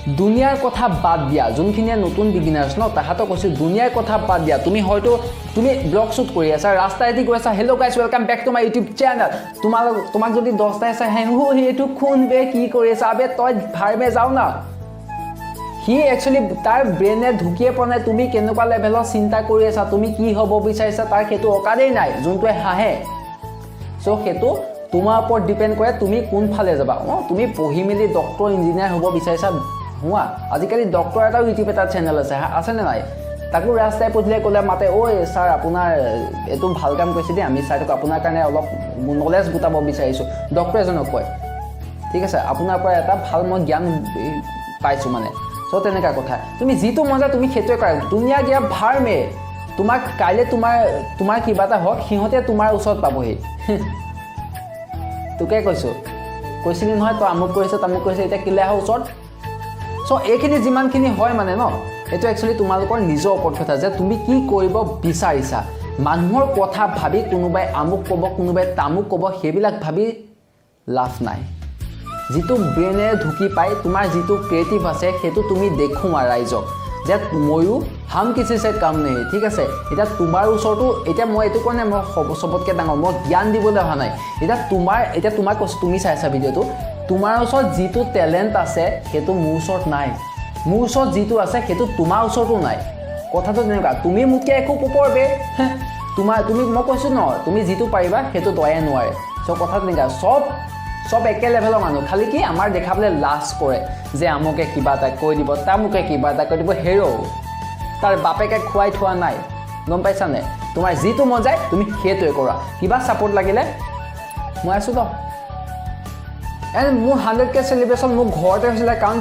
দুনিয়াৰ কথা বাদ দিয়া। যোনখিনিয়ে নতুন বিগিনাৰ্ছ ন, তাহাঁতক কৈছোঁ, দুনিয়াৰ কথা বাদ দিয়া। তুমি হয়তো তুমি ব্লগ শ্বুট কৰি আছা, ৰাস্তাইদি গৈ আছা, "Hello guys, welcome back to my YouTube channel." তোমাক যদি 10টাই চাই, "হে সেইটো খুন বে, কি কৰি আছা আবে তই, भाड़ में जाओ না।" সি একচুৱেলি তাৰ ব্ৰেইনে ঢুকিয়ে পোৱা নাই তুমি কেনেকুৱা লেভেলত চিন্তা কৰি আছা, তুমি কি হ'ব বিচাৰিছা, তাৰ সেইটো অকাদেই নাই যোনটোৱে হাঁহে। চ' সেইটো তোমাৰ ওপৰত ডিপেণ্ড কৰে, তুমি কোনফালে যাবা। অঁ, তুমি পঢ়ি মেলি ডক্টৰ, ইঞ্জিনিয়াৰ হ'ব বিচাৰিছা, হোৱা। আজিকালি ডক্টৰ এটাও ইউটিউব এটা চেনেল আছে, আছেনে নাই? তাকো ৰাস্তাই পদূলিয়ে ক'লে মাতে, "ঐ ছাৰ, আপোনাৰ এইটো ভাল কাম কৰিছে দেই, আমি চাই থাকোঁ, আপোনাৰ কাৰণে অলপ নলেজ গোটাব বিচাৰিছোঁ।" ডক্টৰ এজনক কয়, "ঠিক আছে, আপোনাৰ পৰা এটা ভাল মই জ্ঞান পাইছোঁ।" মানে চ' তেনেকুৱা কথা। তুমি যিটো মন যায় তুমি সেইটোৱে কৰা। दुनिया गया भाड़ में। তোমাক কাইলৈ তোমাৰ কিবা এটা হওক, সিহঁতে তোমাৰ ওচৰত পাবহি। তোকে কৈছোঁ, কৈছিলি নহয় তই আমুক কৰিছ, তামুক কৰিছ, এতিয়া কেলৈ আহ ওচৰত? চ' এইখিনি যিমানখিনি হয় মানে ন, এইটো একচুৱেলি তোমালোকৰ নিজৰ ওপৰত কথা যে তুমি কি কৰিব বিচাৰিছা। মানুহৰ কথা ভাবি, কোনোবাই আমুক ক'ব, কোনোবাই তামুক ক'ব, সেইবিলাক ভাবি লাভ নাই। যিটো ব্ৰেইনেৰে ঢুকি পায়, তোমাৰ যিটো ক্ৰিয়েটিভ আছে, সেইটো তুমি দেখুওৱা ৰাইজক যে ময়ো हम किसी से कम नहीं। ঠিক আছে, এতিয়া তোমাৰ ওচৰতো এতিয়া মই এইটো কোৱা নাই মই চবতকৈ ডাঙৰ, মই জ্ঞান দিবলৈ অহা নাই। এতিয়া তোমাক কৈছোঁ, তুমি চাইছা ভিডিঅ'টো, তোমাৰ ওচৰত যিটো টেলেণ্ট আছে সেইটো মোৰ ওচৰত নাই। মোৰ ওচৰত যিটো আছে সেইটো তোমাৰ ওচৰতো নাই। কথাটো তেনেকুৱা। তুমি মোতকৈ একো ওপৰ বে তোমাৰ তুমি, মই কৈছোঁ ন, তুমি যিটো পাৰিবা সেইটো তয়ে নোৱাৰে। চ' কথাটো তেনেকুৱা। চব একে লেভেলৰ মানুহ, খালি কি আমাৰ দেখাবলৈ লাজ কৰে যে আমুকে কিবা এটা কৈ দিব, তামুকে কিবা এটা কৈ দিব। হেৰ', তাৰ বাপেকে খুৱাই থোৱা নাই, গম পাইছানে? তোমাৰ যিটো মন যায় তুমি সেইটোৱে কৰা। কিবা ছাপৰ্ট লাগিলে মই আছোঁ তো। এণ্ড মোৰ 100K celebration মোৰ ঘৰতে হৈছিলে, কাৰণ